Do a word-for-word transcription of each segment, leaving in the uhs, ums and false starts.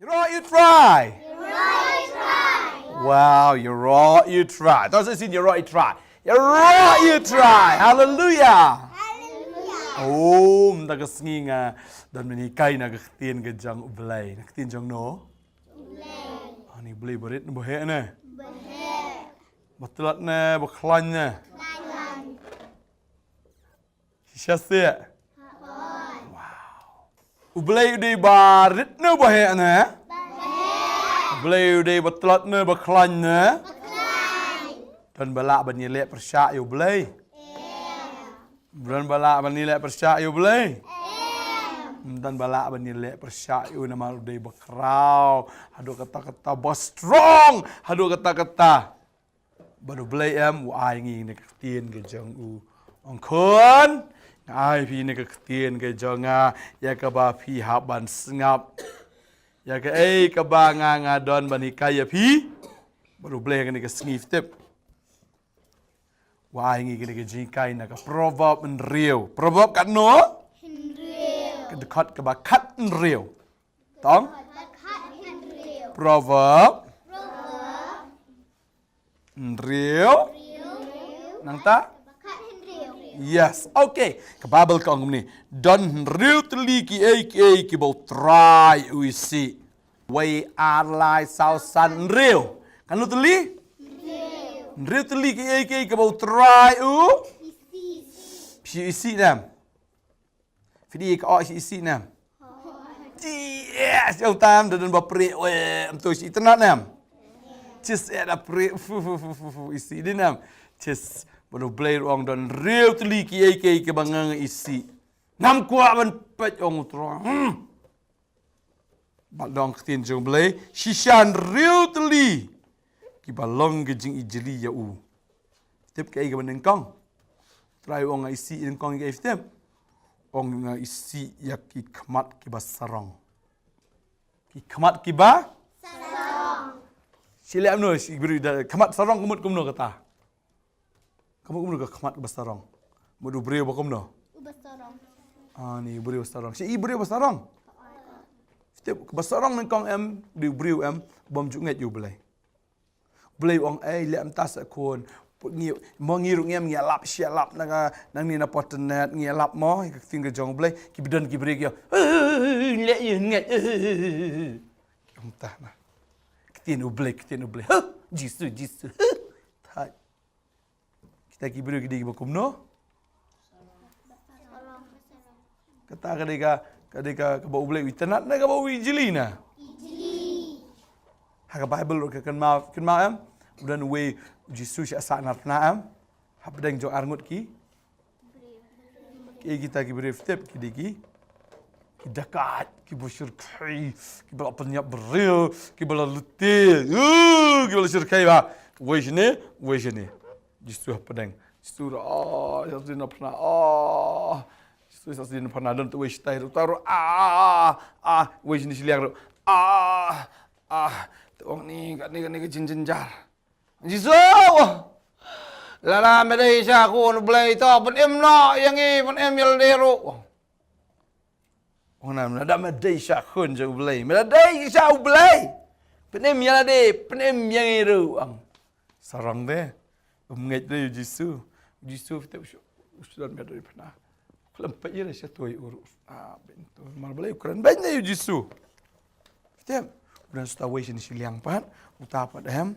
Ïaroh ïa U Trai. Wow, ïaroh ïa U Trai. Tang sa shisien ïaroh ïa U Trai. Ïaroh ïa U Trai. Haleluia. Haleluia. Oh, mynta ka sngi nga don ban hikai na ka ktien ka jong U Blei. Na ka ktien jong no? U Blei. Ani U Blei ba rit ne ba heh ne? Ba heh. Ba tlot ne ba khlaiñ ne? Khlaiñ. Shisha seh. Wow. U Blei u dei ba rit ne ba heh ne? Ba heh. U Blei u dei ba tlot ne ba khlaiñ ne? Ba khlaiñ. Don ba lah ban ïaleh pyrshah ïa U Blei? Em. Don ba lah ban ïaleh pyrshah ïa U Blei? Em. Don ba lah ban ïaleh pyrshah ïa u namar u dei ba khraw. Haduh katta katta ba strong. Haduh katta katta. Bad U Blei em u ai ngi na ka ktien ka jong u. Ong khun, nga ai phi na ka ktien ka jong nga, ïa kaba phi hap ban sngap. Ïa kaei kaba nga nga don ban hikai ïa phi. Bad U Blei kane ka sngi phi tip. U ai ngi kane ka jinghikai na ka Proverb hynriew. Proverb katno? Hynriew. Ka dkhot kaba khathynriew. Tang? Khathynriew. Proverb. Proverb. Hynriew. Nangta? Yes. Okay. Ka Baibl ka ong kumne. Don hynriew tylli kiei kiei kiba U Trai u isih. Wei, ar, lai, saw, san, hynriew. Katno tylli? Hynriew tylli kiei kiei kiba U Trai u isih. Phi isih ne em? Phi dei ka, oh, isih ne em? Yes, ïa u tam da don ba pyrshah, wei, em tu isih tynnat ne em? Chis, eh, da pyrshah, fu, fu, fu, fu, fu, isih dei ne em? Chis, bad U Blei u ong don hynriew tylli kiei kiei kiba nga nga isih. Ngam kwah ban peit, ong U Trai. Hmm. Bad dang ktien jong U Blei, shisha hynriew tylli kiba long ka jingijli ïa u. Tip kaei kaba nyngkong? Trai u ong nga isih nyngkong ïa kaei tip? Ong nga isih ïa ki khmat kiba sarong. Ki khmat kiba? Sarong. Shi leh kumno, shi briew da khmat sarong ka mut kumno kata? Ka mut kumno ka khmat kaba sarong? Mut u briew ba kumno? Uba sarong. Ah, ni u briew ba sarong. Shi i briew ba sarong. Tip, kaba sarong nyngkong em, dei u briew em, bym ju ngeit ïa U Blei. U Blei u ong, ei, leh mynta sa khun. Ngi, mo ngi ruh ngim, ngi ïalap, shi ïalap na ka, nangne na internet, ngi ïalap mo, ïa ka ktien ka jong U Blei, kiba don ki briew ki ong, ei, leh ïa ngeit, ei. Ong ta na. Ktien U Blei, ktien U Blei. Huh, Jisu, Jisu. Huh. Thait. Kita ki briew ki dei kiba kumno? Kata ka dei ka, ka dei ka, kaba U Blei u itynnad ne kaba u ijli ne? Ijli. Ha ka Baibl ruh ka kynmaw, kynmaw em? U don uwei u Jisu sha sah na phna em? Hapdeng jong arngut ki? Ki kita ki briew tip ki dei ki, ki dakaid, kiba shyrkhei, kiba la pynïap briew, kiba la lute, uh, kiba la shyrkhei ba. Uwei shane, uwei shane. Jisu hapdeng. Jisu ruh, ah, Jisu na phna, ah. Jisu sa sdien phna don tu uwei shatai ruh, ta ruh, ah, ah, ah, uwei shane shiliang ruh, ah, ah. Te ong ni, kane, kane ka jingjynjar. Jisu! Lada me dei shisha khun U Blei to, pynim noh ïa ngi, pynim ïa lade ruh. Ong na, lada me dei shisha khun jong U Blei, me dei shisha U Blei, pynim ïa lade, pynim ïa ngi ruh. Ong. Sarong de. Um ngeit de ïa u Jisu. U Jisu te u shu, u shu don bad u phna. Khlem peit ïa u sha toi u ruh. Ah, beiñ to. Mar balei u kren beiñ ïa u Jisu. Te u don sa uwei shane shiliang pat, uta pat em.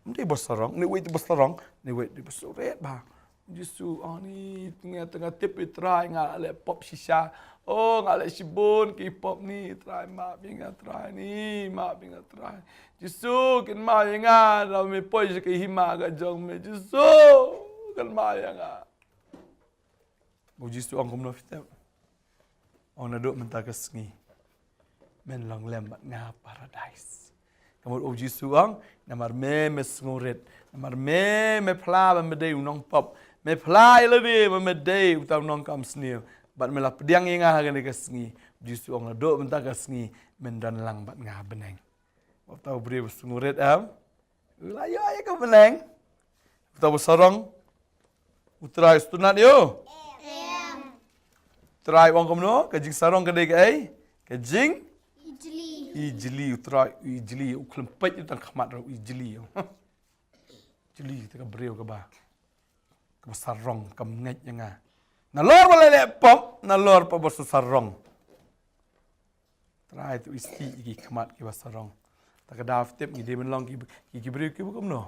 Ym dei ba sarong, ne uwei te ba sarong, ne uwei te ba suret ba. U Jisu, ani, nga tang nga tip ïa u Trai, nga leh pop shisha. Oh, nga leh shibun ki pop ni, Trai map ïa nga, Trai ni, map ïa nga, Trai. Jisu, kynmaw ïa nga, lada me poi sha ka hima ka jong me, Jisu, kynmaw ïa nga. U Jisu ong kumno phi tip? Ong naduh mynta ka sngi men long lem bad nga ha paradais. Ka mut u Jisu ong, namar me, me sngewrit, namar me, me phla ba me dei u nongpop, me phla ïa lade ba me dei uta u nongkam sniew, bad me la pdiang ïa nga ha kane ka sngi. U Jisu ong naduh mynta ka sngi men don lang bad nga ha bneng. Uta u briew ba sngewrit em? U la ïoh ïa ka bneng. Uta ba sarong. U Trai u sngewtynnad ïa u. Trai u ong kumno, ka jingsarong ka dei kaei? Ka jing? Ijli. I jli, u Trai u i jli, u khlem peit ïa u tang khmat ruh, i jli. Jli te ka briew kaba, kaba sarong, kam ngeit ïa nga. Nalor ba la leh pop, nalor pat ba sa sarong. Trai te u isih ïa ki khmat kiba sarong. Ta ka daw tip ngi dei ban long ki, ki, ki briew kiba kumno?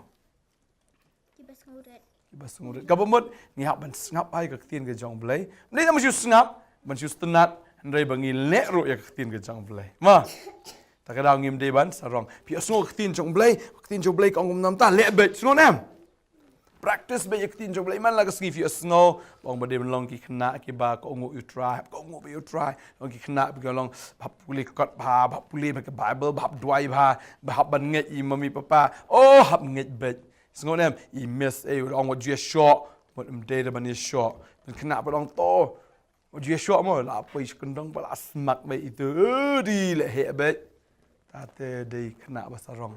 Kiba sngewrit. Kiba sngewrit. Kaba mut ngi hap ban sngap ïa ka ktien ka jong U Blei. Ngi dei ban shu sngap, ban shu sngewtynnat, hynrei ba ngi leh ruh ïa ka ktien ka jong U Blei. Ma. Ta ka daw ngim dei ban sarong. Phi ïohsngew ka ktien jong U Blei, ka ktien jong U Blei ka ong kumno, ta leh beit, sngew ne em? Practice beit ïa ka ktien jong U Blei, man la ka sngi phi ïohsngew ba ong ba dei ban long ki khynnah kiba kohnguh ïa U Trai, kohnguh beit ïa U Trai. Long ki khynnah ba ki long, ba hap pule kot bha, ba hap pule bha ka Bible, ba hap duwai bha, ba hap ban ngeit ïa i mummy papa. Oh, hap ngeit beit. Sngew ne em, i miss, eh, ong wat ju ïashoh, wat ym dei da ban ïashoh. Don khynnah ba ong to, wat ju ïashoh mo, la poi sha kyndong ba la smak beit itu, eh, dei la heh beit. Ta te dei khynnah ba sarong.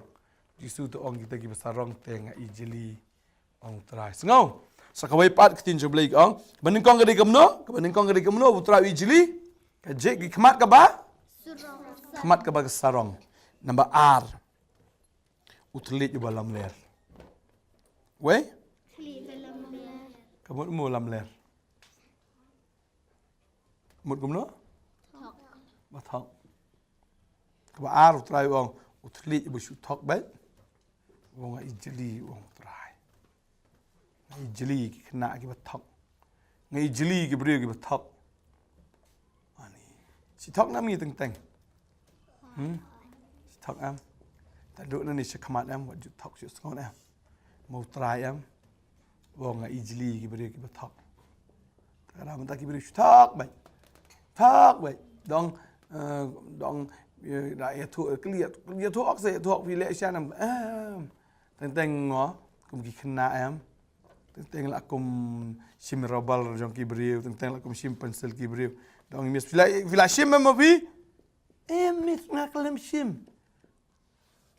Jisu te ong kita kiba sarong te nga i jli, ong U Trai. Sngew. Sa kawei pat ka ktien jong U Blei ka ong. Kaba nyngkong ka dei kumno, kaba nyngkong ka dei kumno, U Trai u i jli. Ka jingkhmat kaba? Khmat kaba ka sarong. Number ar. U thylliej uba lamler. Wei? Ka mut mo lamler. Mut kumno? Ba thok. Kaba ar U Trai u ong, u thylliej uba shu thok beit. U ong nga i jli, u ong U Trai. Nga i jli ki khynnah kiba thok. Nga i jli ki briew kiba thok. Ani. Shi thok ne em ngi teng teng? Hmm? Shi thok em. Ta duh nangne sha khmat em, wat ju thok shu sngew em. Mo U Trai em. Ong nga i jli ki briew kiba thok. Ta ka daw mynta ki briew shu thok beit. Thok beit. Dang, eh, dang, eh, da ïathuh, kylli ïathuh, ïathuh ok sa ïathuh ok phi leh sha nam. Em. Teng teng ngo, kum ki khynnah em. Teng teng la kum shim rubber jong ki briew, teng teng la kum shim pencil ki briew. Dang miss phi la, phi la shim em mo phi? Em miss nga khlem shim.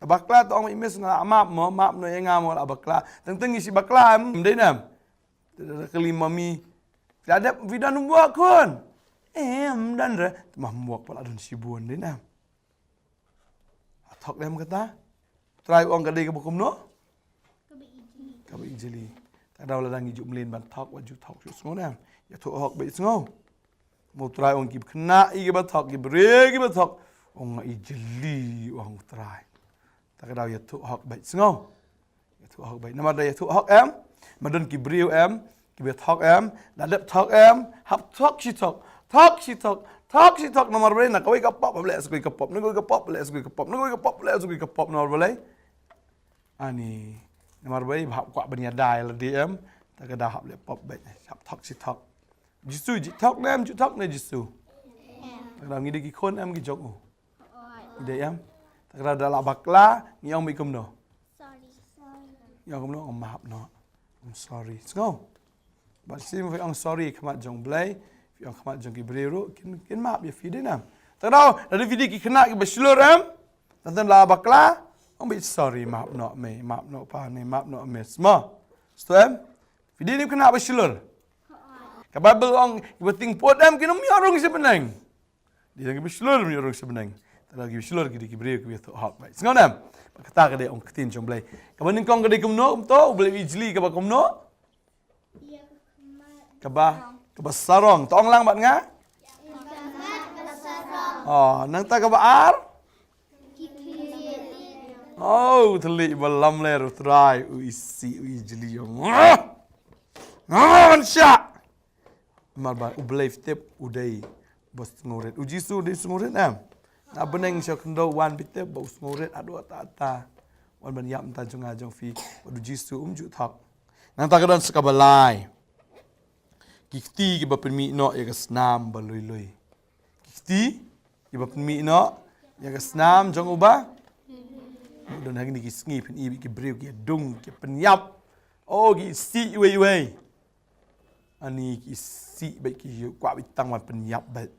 La bakla tang i miss nga la map mo, map noh ïa nga mo la bakla. Teng teng ngi shi bakla em, dei ne em. Te da kylli mummy. Phi la dep, phi done homework khun? Em, done re. Te ma homework pat la don shibun, dei ne em. Thok ne em kata. Trai u ong ka dei kaba kumno? Kaba i jli. Ta ka daw lada ngi ju mlien ban thok, wat ju thok shu sngew ne em. Ïathuh hok beit sngew. Mo U Trai u ong ki khynnah kiba thok, ki briew kiba thok. Ong nga i jli, u ong U Trai. Ta ka daw ïathuh hok beit sngew. Ïathuh hok beit. Namar da ïathuh hok em. Ma don ki briew em. Kiba thok em. La dep thok em. Hap thok shi thok. Thok shi thok. Thok shi thok. Namar balei na kawei ka pop, hap leh sa kawei ka pop. Na kawei ka pop, leh sa kawei ka pop. Na kawei ka pop, leh sa kawei ka pop. Namar balei? Ani, namar balei ba hap kwah ban ïada ïa lade em, ta ka daw hap leh pop beit, hap thok shi thok. Jisu ju thok ne em, ju thok ne Jisu? Ta ka daw ngi dei ki khun em ki jong u? Ngi dei em. Ta ka daw da la bakla, ngi ong beit kumno? Ngi ong kumno? Ong map noh. I'm sorry. Sngew. Bad shisien phi ong sorry khmat jong Blei, phi ong khmat jong ki briew ruh, kin, kin map ïa phi, dei ne em? Ta ka daw, lada phi dei ki khynnah kiba shlur em, tang tang la bakla, ong beit sorry, map noh mei, map noh pa ne, map noh miss mo. Sngewthuh em? Phi dei ne em khynnah ba shlur? Ka Baibl ong, kiba tyngput em kin ym ïoh rung sha bneng. Dei tang kiba shlur ym ïoh rung sha bneng. Te lada kiba shlur ki dei ki briew kiba ïathuh hok beit. Sngew ne em? Bad kata ka dei ong ka ktien jong Blei. Kaba nyngkong ka dei kumno, kumto, U Blei u i jli kaba kumno? Kaba, kaba sarong. To ong lang bad nga? Oh, nangta kaba ar? Oh, thylliej ba lamler, U Trai u isih, u i jli ïa nga. Nga ban shah. Namar ba U Blei phi tip u dei ba sngewrit. U Jisu u dei sngewrit em? Na bneng sha khyndew wan phi tip ba u sngewrit haduh katta katta. Wan ban ïap mynta jong nga jong phi. Bad U Jisu um ju thok. Nangta ka don sa kaba lai. Ki kti kiba pynmih noh ïa ka snam ba lui lui. Ki kti kiba pynmih noh ïa ka snam jong uba. Don hangne ki sngi phin i beit ki briew ki ïadung ki pynïap. Oh, ki isih iwei iwei. Ani ki isih beit, ki kwah beit tang ban pynïap beit.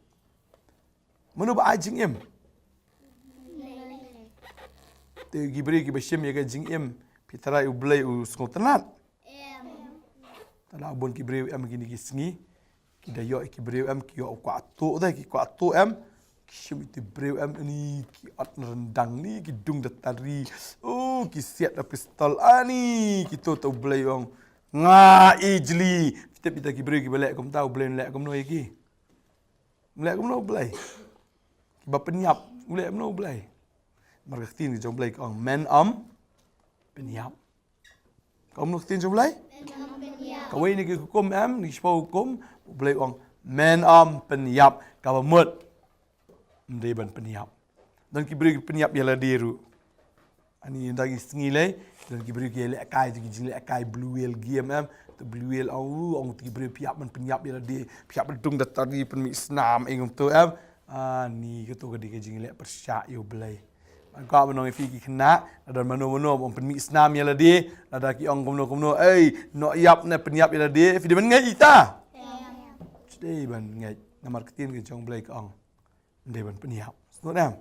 Mano ba ai jingim? Te ki briew kiba shim ïa ka jingim, phi tharai U Blei u sngewtynnat? Em. Te la bun ki briew em kine ki sngi, ki da ïoh ki briew em, ki ïoh u kwah tuh, te ki kwah tuh em, Shim iti briew em, ani ki ot ryndang, ni ki dung da tari. Oh, ki siat da pistol, ani ki to to Blei ong. Nga ijli. Phi tip ita ki briew kiba leh kumta, U Blei leh kumno ïa ki? Leh kumno U Blei? Kiba pynïap, leh kumno U Blei? Namar ka ktien ka jong U Blei ka ong men ym pynïap. Ka ong ka ktien jong U Blei? Kawei na ki hukum em, na ki shiphew hukum, U Blei u ong men ym pynïap, kaba mut ym dei ban pynïap. Don ki briew ki pynïap ïa lade ruh. Ani ynda ki sngi lei, don ki briew ki lehkai, ki jinglehkai blue whale game em. Te blue whale ong u, ong te ki briew phi hap ban pynïap ïa lade, phi hap ban dung da tari, pynmih snam, ong kumto em. Ani kato ka dei ka jingleh pyrshah ïa U Blei. Ban kwah ban ong ïa phi ki khynnah, lada mano mano ong pynmih snam ïa lade, lada ki ong kumno kumno, ei, noh ïap ne pynïap ïa lade, phi dei ban ngeit ita? Em. Phi dei ban ngeit, namar ka ktien ka jong U Blei ka ong ym dei ban pynïap. Sngewthuh em?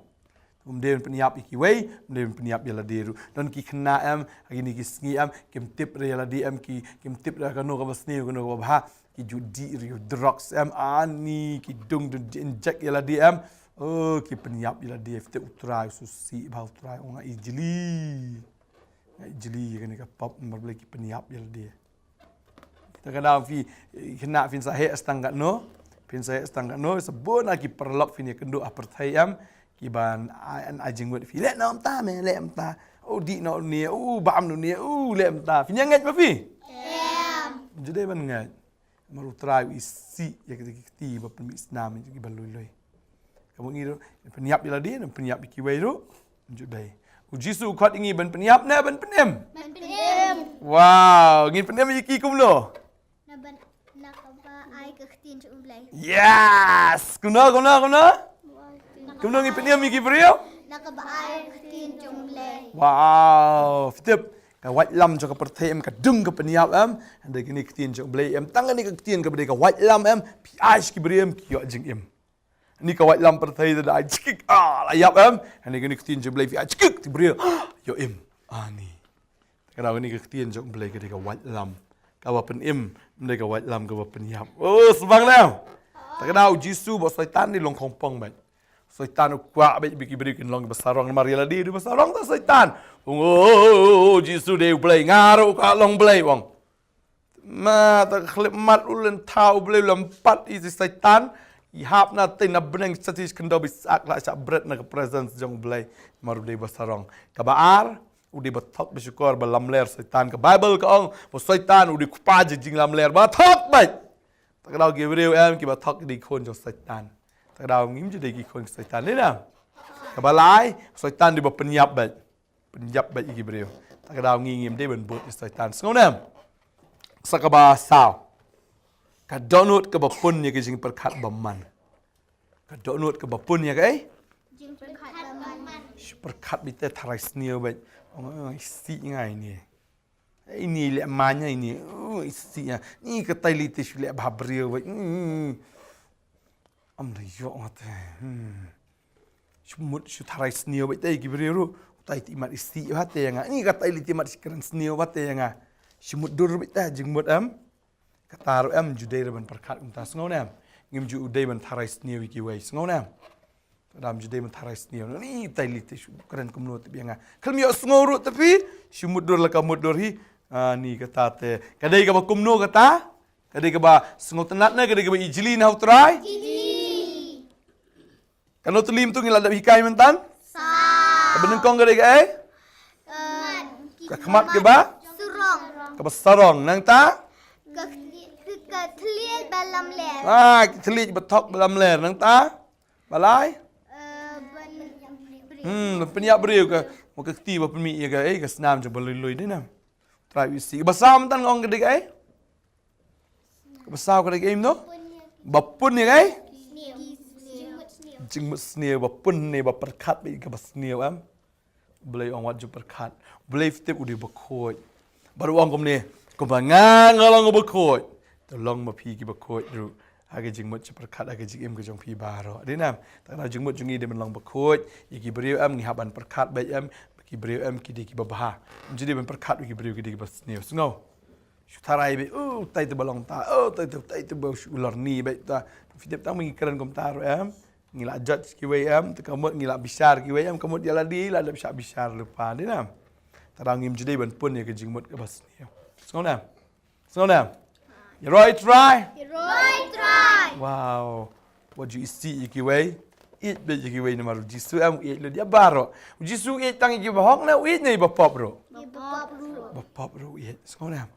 Ym dei ban pynïap ïa kiwei, ym dei ban pynïap ïa lade ruh. Don ki khynnah em, ha kine ki sngi em, kim tip re ïa lade em, ki, kim tip re kano kaba sniew, kano kaba bha. Ki ju dih re ïa u drugs em, ani ki dung, dung inject ïa lade em. Oh, ki pynïap ïa lade, phi tip U Trai u sngewsih bha, U Trai u ong nga ijli. Nga ijli ïa kane ka pop, namar balei ki pynïap ïa lade. Te ka daw phi, eh, khynnah phin sa heh tang katno, phin sa heh tang katno, sa bun na ki paralok phin ïakynduh ha pyrthei em, kiban ai, ai jingmut phi, leh noh mynta me, leh mynta. Oh, dih noh une, oh, bam noh une, oh, leh mynta. Phin ïa ngeit ba phi? Em. Ju dei ban ngeit. Namar U Trai u isih ïa kita ki kti ba pynmih snam ïa kiba lui lui. Ka mut ngi ruh, pynïap ïa lade, pynïap ïa kiwei ruh. Ju dei. U Jisu u khot ïa ngi ban pynïap ne ban pynim? Ban pynim. Wow, ngin pynim ïa ki kumno? Na ban, na kaba ai ka ktien jong U Blei. Yes! Kumno, kumno, kumno? Kumno ngin pynim ïa ki briew? Na kaba ai ka ktien jong U Blei. Wow, phi tip. Ka waitlam jong ka pyrthei em, ka dung ka pynïap em. Hynrei kane ka ktien jong U Blei em, tang kane ka ktien kaba dei ka waitlam em, phi ai sha ki briew em, ki ïoh jingim. Ni ka waitlam pyrthei te da ai jingkik, ah, la ïap em. Hynrei kane ka ktien jong U Blei phi ai jingkik, te briew ïoh im. Ani. Te ka daw kane ka ktien jong U Blei ka dei ka waitlam kaba pynim, ym dei ka waitlam kaba pynïap. Oh, sbang ne em. Te ka daw U Jisu bad u Soitan dei long khongpong bad. Soitan u kwah bad ba ki briew kin long kiba sarong, namar ïa lade dei ba sarong te Soitan. U ong, oh, Jisu dei U Blei, nga ruh u kwah long Blei, u ong. Ma, te ka khyllipmat u lyntha U Blei u lympat ïa u Soitan. I hap na tei na bneng sa, te khyndew ba i sak la shah bret na ka presence jong U Blei. Namar u dei ba sarong. Kaba ar, u dei ba thok ba shukor ba lamler Soitan. Ka Baibl ka ong ba Soitan u dei u kpa jong ka jinglamler ba thok bad. Te ka daw ki briew em kiba thok ki dei ki khun jong Soitan. Te ka daw ngim ju dei ki khun Soitan, dei ne em? Kaba lai, Soitan dei ba pynïap bad. Pynïap bad ïa ki briew. Te ka daw ngi ngim dei ban bud ïa Soitan. Sngew ne em? Sa kaba saw. Ka dohnud kaba pun ïa ka jingpyrkhat bymman. Ka dohnud kaba pun ïa kaei? Jingpyrkhat bymman. Shu pyrkhat beit te tharai sniew beit. Ong, ong, isih nga ine. Ine leh ma nga ine. Oh, isih nga. Ni katai lei te shu leh bha briew beit. Hmm. Ym da ïoh nga te. Hmm. Shu mut shu tharai sniew beit te ïa ki briew ruh. Utai te i mat isih bha te ïa nga. Ni katai lei te i mat shi kren sniew bha te ïa nga. Shu mutdur beit te jingmut em. Kata ruh em ju dei re ban pyrkhat kumta, sngew ne em? Ngim ju dei ban tharai sniew ïa kiwei, sngew ne em? Te dang ju dei ban tharai sniew. Ni tai lei te shu kren kumno te ïa nga. Khlem ïohsngew ruh te phi, shu mutdur la ka mutdur hi. Ah, ni kata te. Ka dei kaba kumno kata? Ka dei kaba sngewtynnat ne ka dei kaba ijli na U Trai? Ijli. Kano tylli mynta ngi la dep hikai mynta? Sa. Kaba nyngkong ka dei kaei? Ka khmat kaba? Sarong. Kaba sarong. Nangta? Ka, ka, ka thylliej ba lamler. Ah, ka thylliej ba thok ba lamler. Nangta? Ba lai? Eh, ban, hmm, ban pynïap briew ka, ka kti ba pynmih ïa ka, eh, ka snam jong ba lui lui dei ne em. Trai u isih. Ba saw mynta nga ong ka dei kaei? Ba saw ka dei kaei mynta? Ba pun ïa kaei? Jingmut sniew, ba pun ne ba pyrkhat beit ïa kaba sniew em. Blei ong wat ju pyrkhat. Blei phi tip u dei bakhuid. Bad u ong kumne, kumba nga nga long bakhuid. To long ma phi ki bakhuid ruh. Ha ka jingmut jingpyrkhat ha ka jingim ka jong phi baroh. Dei ne em? Te ka jingmut jong ngi dei ban long bakhuid. Ïa ki briew em ngi hap ban pyrkhat beit em. Ki briew em ki dei kiba bha. Ym ju dei ban pyrkhat ïa ki briew ki dei kiba sniew. Sngew. Shu tharai beit, oh, tai te ba long ta, oh, tai te, tai te ba shu lor ni beit ta. Phi tip tang ba ngi kren kumta ruh em. Ngi la judge kiwei em, te ka mut ngi la bishar kiwei em, ka mut ïa lade la dep shah bishar lypa, dei ne em? Te da ngim ju dei ban pun ïa ka jingmut kaba sniew. Sngewbha em? Sngewbha em? Ïaroh ïa u Trai. Ïaroh ïa u Trai. Wow. Wat ju isih ïa kiwei. Ïeit beit ïa kiwei namar u Jisu em u ïeit lut ïa baroh. U Jisu u ïeit tang ïa kiba hok ne u ïeit ne ïa ba pop ruh? Ïa ba pop ruh. Ba pop ruh u ïeit. Sngewbha em?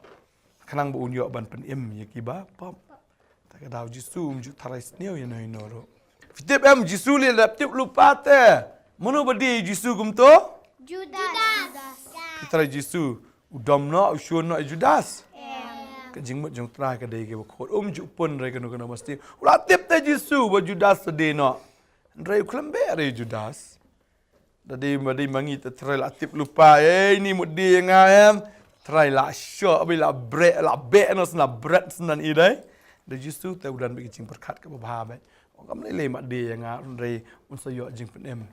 Khnang ba un ïoh ban pynim ïa kiba pop. Ta ka daw Jisu um ju tharai sniew ïano ïano ruh. Phi tip em, Jisu leh la dep tip lypa te. Mano ba die Jisu kumto? Judas. Phi tharai Jisu u dom noh, u shun noh ïa Judas? Ka jingmut jong u Trai ka dei kaba khuid. Um ju pun re kano kano mesti. U la tip te Jisu ba Judas te die noh. Hynrei u khlem beh re Judas. Da dei ma dei ma ngi te trai la tip lypa, eh, ni mut die ïa nga em. Trai la shoh, bad la bret, la beh noh sna bret sna i dei. Da Jisu te u don bad ka jingpyrkhat kaba bha bad. Ong kam lei lei ma die ïa nga, hynrei un sa ïoh jingpynim.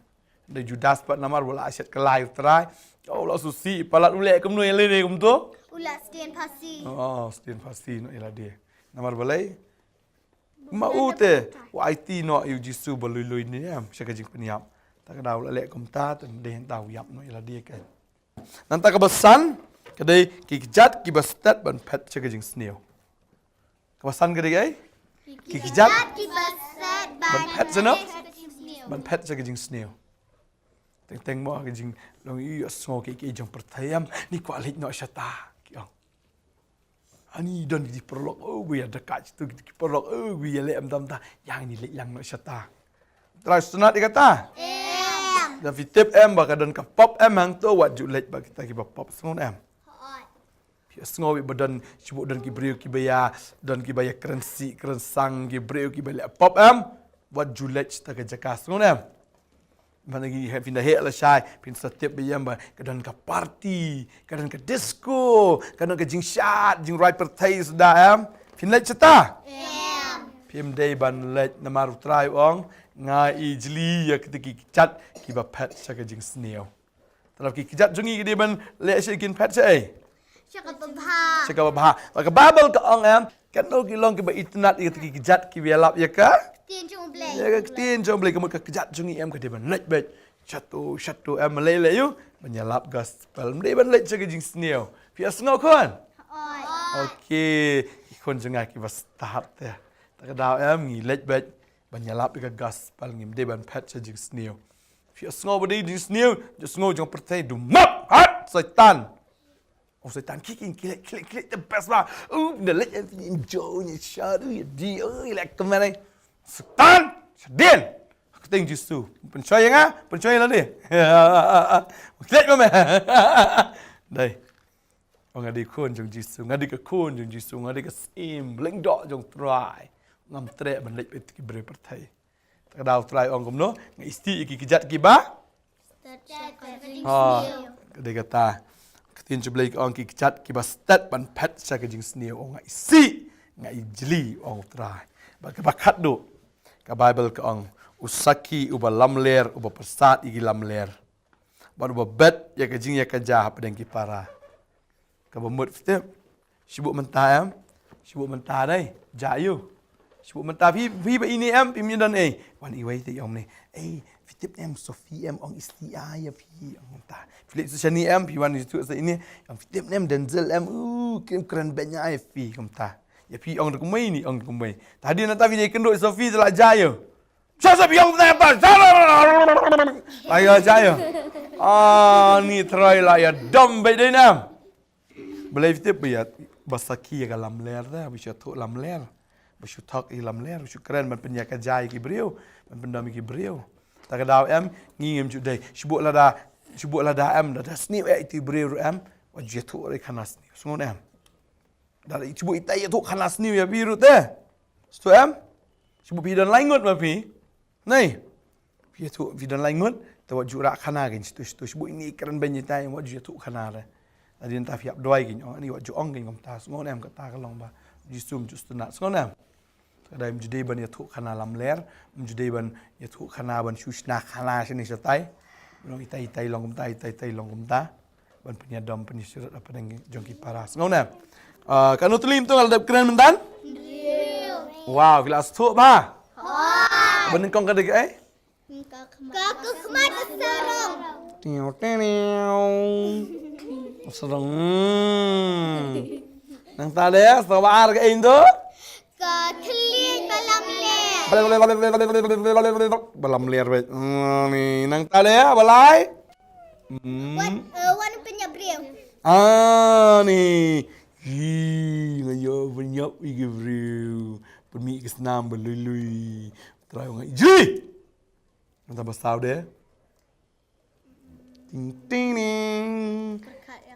Da Judas pat namar ba la shet ka lai u Trai. Oh, la susi, palat u leh kumno ïa lei ne kumto? U la sdien phasi. Oh, sdien phasi noh ïa lade. Namar balei? Ma u te, u aiti noh ïa u Jisu ba lui lui ne em, sha ka jingpynïap. Ta ka daw la leh kumta, te dei hynta u ïap noh ïa lade ka. Nangta kaba san, ka dei ki kjat kiba stet ban phet sha ka jingsniew. Kaba san ka dei kaei? Ki kjat kiba stet ban phet sha no? Ban phet sha ka jingsniew. Teng teng mo ka jinglong ïohsngew ki ki jong pyrthei em, ni kwah leit noh shata. Ki ong. Ani don ki paralok, oh, ba ïa da ka tu ki paralok, oh, ba ïa leh em tam ta, ïa ni leh lang noh shata. Trai sngewtynnat ïa kata? Em. Da phi tip em ba ka don ka pop em hangto, wat ju leit ba kita kiba pop, sngewbha em? Hooid. Phi sngew ba don, shu don ki briew kiba ïa, don kiba ïa kren sih kren sang, ki briew kiba leh pop em? Wat ju leit shata ka jaka, sngewbha em? Mana ngi heh, phin da heh lashai, phin sa tip ba ïa em ba ka don ka party, ka don ka disco, ka don ka jingshad, jingrwai pyrthei suda em. Phin leit shata? Em. Phim dei ban leit namar u Trai u ong, nga ijli ïa kita ki kjat kiba phet sha ka jingsniew. Te lada ki kjat jong ngi ki dei ban leh sha kin phet sha ei? Sha kaba bha. Sha kaba bha. Ba ka Baibl ka ong em, katno ki long kiba itynnat ïa ki kjat kiba ïalap ïa ka? Ktien jong U Blei. Ïa ka ktien jong U Blei, ka mut ka kjat jong ngi em ka dei ban leit beit. Shato, shato em lei lei ïoh ban ïalap gospel. Ym dei ban leit sha ka jingsniew. Phi ïa sngew khun? Hooid. Okay, ki khun jong nga kiba stad te. Ta ka daw em ngi leit beit ban ïalap ïa ka gospel, ngim dei ban phet sha jingsniew. Phi ïa sngew ba dei jingsniew, jingsniew jong pyrthei, du map hat Soitan. Oh, Soitan, ki ki ki leh, ki leh, ki leh, the best ba. Oh, na leh, enjoy, ni sharu, ya di, oh, leh kemana. Soitan, shadien. Ka ktien Jisu. Pynshoi ïa nga, pynshoi ïa lade. Klik ba me. Dei. Oh, nga dei khun jong Jisu, nga dei ka khun jong Jisu, nga dei ka syiem lyngdoh jong Trai. Ngam treh ban leit bad ki briew pyrthei. Ta ka daw Trai ong kumno, nga isih ïa ki kjat kiba. Ha, ka dei kata. Ka ktien jong U Blei ka ong ki kjat kiba stet ban phet sha ka jingsniew, ong nga isih, nga ijli, ong Trai. Bad kaba khatduh, ka Baibl ka ong, u sakhi uba lamler, uba pyrsad ïa ki lamler. Bad uba bet ïa ka jingïakajia hapdeng ki para. Kaba mut phi tip. Shu buh mynta em. Shu buh mynta dei. Jia ïa u. Shu buh mynta phi, phi ba ine em, phim don ei. Wan iwei te ong ne. Ei, phi tip em Sophie em ong isih ïa phi ong mynta. Phi leit shane em, phi wan ïa tu sa ine. Ong phi tip em Denzel em, u, kim kren beiñ ïa phi kumta. Ïa phi ong da kumwei ne ong da kumwei. Te hadien nangta phi dei kynduh Sophie te la jia ïa u. Sha sa biang na ta. Ayo, ayo. Ah, ni Trai la ïa dom beit dei nam. Balei phi tip ba ïa, ba sakhi ïa ka lamler da, ba shu thoh lamler. Ba shu thok ïa lamler, ba shu kren ban pynïakajia ïa ki briew, ban pyndom ïa ki briew. Ta ka daw em, ngi ngim ju dei. Shu buh lada, shu buh lada em, lada sniew ïa iti briew em, wat ju ïathuh re khana sniew. Sngewbha em. Da la shu buh itai ïathuh khana sniew ïa phi ruh te. Sngewbha em? Shu buh phi don lai ngut ma phi. Nei. Phi ïathuh phi don lai ngut, te wat ju rah khana kein shu, shu, shu buh ini kren beiñ itai wat ju ïathuh khana re. Hadien ta phi ïap duwai kein ong ani wat ju ong kein kumta. Sngewbha em kata ka long ba Jisu um ju sngewtynnat. Sngewbha em? Ka dei ym ju dei ban ïathuh khana lamler, ym ju dei ban ïathuh khana ban shu shna khana shane shatai. Long itai itai long kumta, itai itai long kumta. Ban pynïadom pynïasyrut hapdeng jong ki para. Sngewbha em? Ah, katno tylli mynta nga la dep kren mynta? Wow, phi la sngewthuh bha? Ba nyngkong ka dei kaei? Ka khmat ka sarong. Tiaw, tiaw. Sarong. Hmm. Nangta de, sa ba ar kaei to? Ka thylliej ba lamler. Ba lamler wei. Hmm, ni nangta de, ba lai? Hmm. Wat, eh, wat pynïap briew. Ah, ni. Hi, nga ïoh pynïap ïa ki briew. Pynmih ki snam ba lui lui. Trai nga ïoh. Nangta ba saw de. Ting ting ting.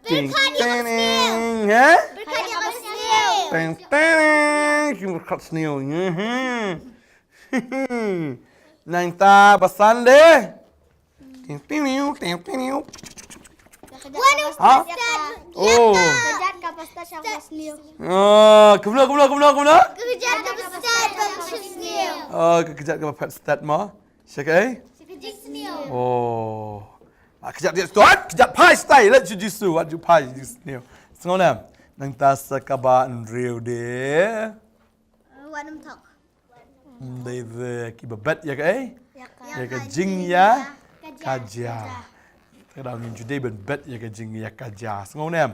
Ting ting ting. Ha? Pyrkhat ïa ka sniew. Ting ting ting. Ki pyrkhat sniew. Ha. Nangta ba san de. Ting ting ting, ting ting ting. Wan u stad. Oh. Kjat ka ba stad sha ka sniew. Ah, kumno, kumno, kumno, kumno? Kjat ka ba stad sha ka sniew. Ah, kjat ka ba stad mo. Sha kaei? Sha ka jingsniew. Oh. Ah, kjat, kjat, kjat, kjat phai stai, leit sha Jisu, wat ju phai sha jingsniew. Sngewnem. Nangta sa kaba hynriew de. Wat nym thok. Ym dei de kiba bet ïa kaei? Ïa ka jingïakajia. Te ka daw ngim ju dei ban bet ïa ka jingïakajia. Sngewnem.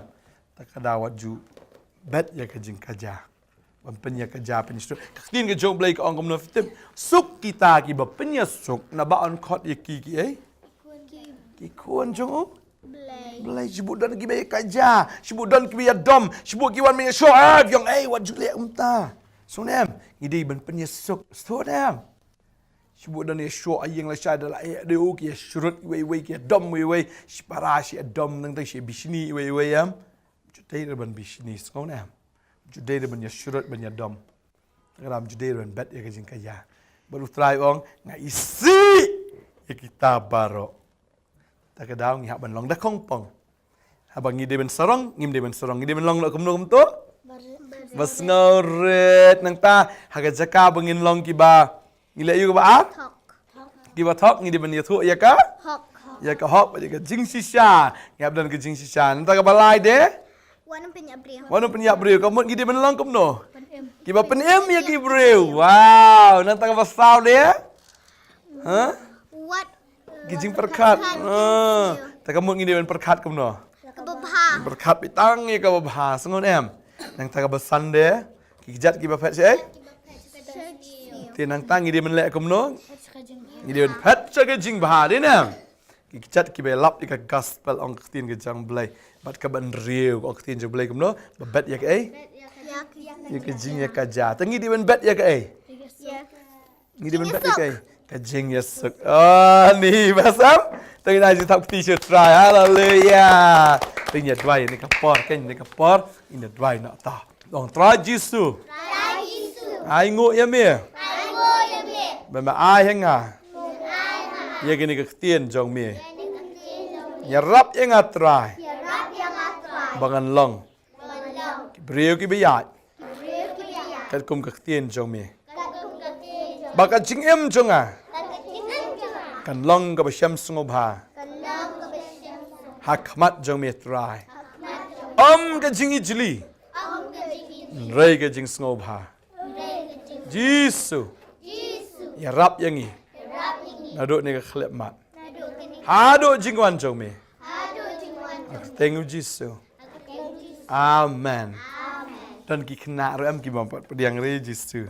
Te ka daw wat ju bet ïa ka jingkajia. Ban pynïakajia, pynïasuk. Ka ktien ka jong U Blei ka ong kumno, phi tip? Suk kita kiba pynïasuk, naba yn khot ïa ki kiei? Ki khun jong U Blei. Blei, shibun don kiba ïakajia, shibun don kiba ïadom, shibun ki wan ban ïashoh, ah, ki ong, ei, wat ju leh kumta. Sngewnem, ngi dei ban pynïasuk, sngewnem. Shibun don ïashoh ha ïing lashai da la ïa dei u ki ïashrut iwei iwei, ki ïadom iwei iwei, shi para shi ïadom, nangta shi bishni iwei iwei em. Ju dei ruh ban bishni, sngewnem. Ju dei ruh ban ïashrut, ban ïadom. Te ka daw ju dei ruh ban bet ïa ka jingkajia. Bad U Trai u ong, nga isih ïa kita baroh. Te ka daw ngi hap ban long da khongpong. Haba ngi dei ban sarong, ngim dei ban sarong. Ngi dei ban long da kumno kumto? Ba sngewrit. Nangta ha ka jaka ba ngin long kiba, ngi leh ïa u kaba ar? Thok. Kiba thok, ngi dei ban ïathuh ïa ka? Hok. Ïa ka hok, ïa ka jingshisha. Ngi hap don ka jingshisha. Nangta kaba lai de? Wat nym pynïap briew. Wat nym pynïap briew. Ka mut ngi dei ban long kumno? Pynim. Kiba pynim ïa ki briew. Wow. Nangta kaba saw de? Ha? Wat Ki jingpyrkhat. Ah, te ka mut ngi dei ban pyrkhat kumno? Kaba bha. Pyrkhat beit tang ïa kaba bha, sngewnem. Nangta kaba san de, ki kjat kiba phet shaei? Te nangta ngi dei ban leh kumno? Ngi dei ban phet sha ka jingbha, dei ne? Ki kjat kiba lap ïa ka gospel, ong ka ktien ka jong U Blei. Bad kaba hynriew, ong ka ktien jong U Blei kumno? Ba bet ïa kaei? Ïa ka jingïakajia. Te ngi dei ban bet ïa kaei? Ngi dei ban bet ïa kaei? Ka jingïasuk. Oh, ni ba sam. Te ngin ai jingthap kti sha U Trai. Haleluia. Te ngin ïa duwai ïa kane ka por, kane ka por. Ngin ïa duwai noh ta. Ong Trai Jisu. Trai Jisu. Ai nguh ïa me. Ai nguh ïa me. Ba me ai ha nga ïa kane ka ktien jong me. Ïarap ïa nga Trai. Ïarap ïa nga Trai. Ba ngan long Ki briew kiba ïaid. Katkum ka ktien jong me. Ba ka jingim jong nga kan long kaba shem sngewbha ha khmat jong me Trai. Ym ka jingijli, hynrei ka jingsngewbha. Jisu, ïarap ïa ngi naduh kane ka khyllipmat haduh jingwan jong me. Ha ka kyrteng u Jisu. Amen. Don ki khynnah ruh em kiba pat pdiang ïa u Jisu?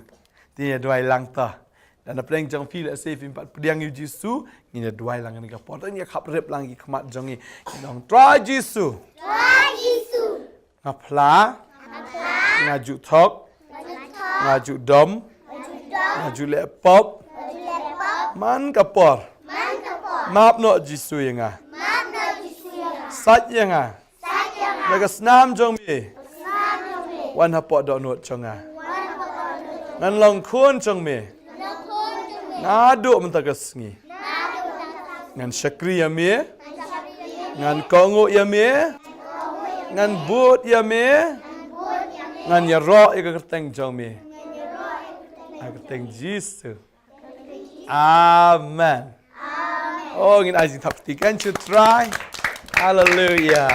Te ngin ïa duwai lang ta. Da na pdeng jong phi lehse phim pat pdiang ïa u Jisu, ngin ïa duwai lang kane ka por. Te ngin ïa khapkhreh lang ki khmat jong ngi. Ngi ong Trai Jisu. Trai Jisu. Nga phla. Nga phla. Nga ju thok. Nga ju thok. Nga ju dom. Nga ju dom. Nga ju leh pop. Nga ju leh pop. Man ka por. Man ka por. Map noh Jisu ïa nga. Map noh Jisu ïa nga. Sait ïa nga. Sait ïa nga. Da ka snam jong me. Snam jong me. Wan hapoh dohnud jong nga. Wan hapoh dohnud jong nga. Ngan long khun jong me. Ngan long khun jong me. Naduh mynta ka sngi. Ngan shakri ïa me. Ngan kohnguh ïa me. Ngan bud ïa me. Ngan ïaroh ïa ka kyrteng jong me. Ha ka kyrteng Jisu. Amen. Oh, ngin ai jingthap kti kan sha u Trai. Haleluia.